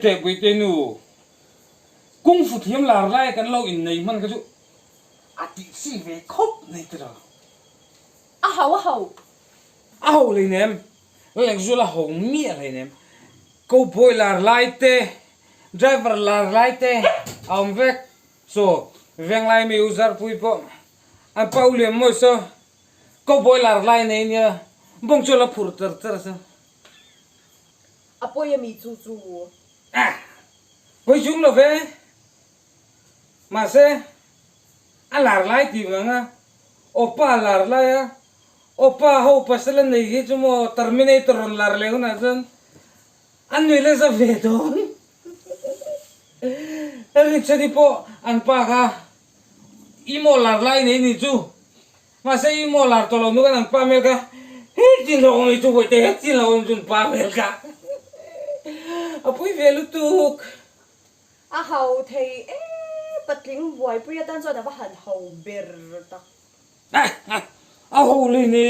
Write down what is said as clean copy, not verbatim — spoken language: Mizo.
Teh nu, kung fu thiam lar lai kan lo innei hman kha chu a tih chi ve khawp mai tiraw. A ho a ho. A ho hleinem, Lengzuala ho miah hleinem. Cowboy lar lai te, driver lar lai te a awm vek. Chaw venglai mi u Zarpui pawh an pa u liam mawi saw cowboy lar lai nei nia bawng chu a la phur char char a saw. A pawi a mi chu chu. Ah! Pawi chung lo ve. Mahse, a lar lai tih vang a, Opa lar lai a, Opa ho pasal a nei hi chu maw Terminator rawn lar leh hunah chuan a nui la za ve dawn. Richard-i pawh an pa kha emaw lar lai nei ni chu. Mahse i maw lar tawh lo nu khan an pa hmel kha heti lo awm i chu bawihte heti lo awm chu an pa hmel kha a pui ve lutuk. A ho thei e, patling buaipui atan chuan a va han ho ber tak. A ho lui ni.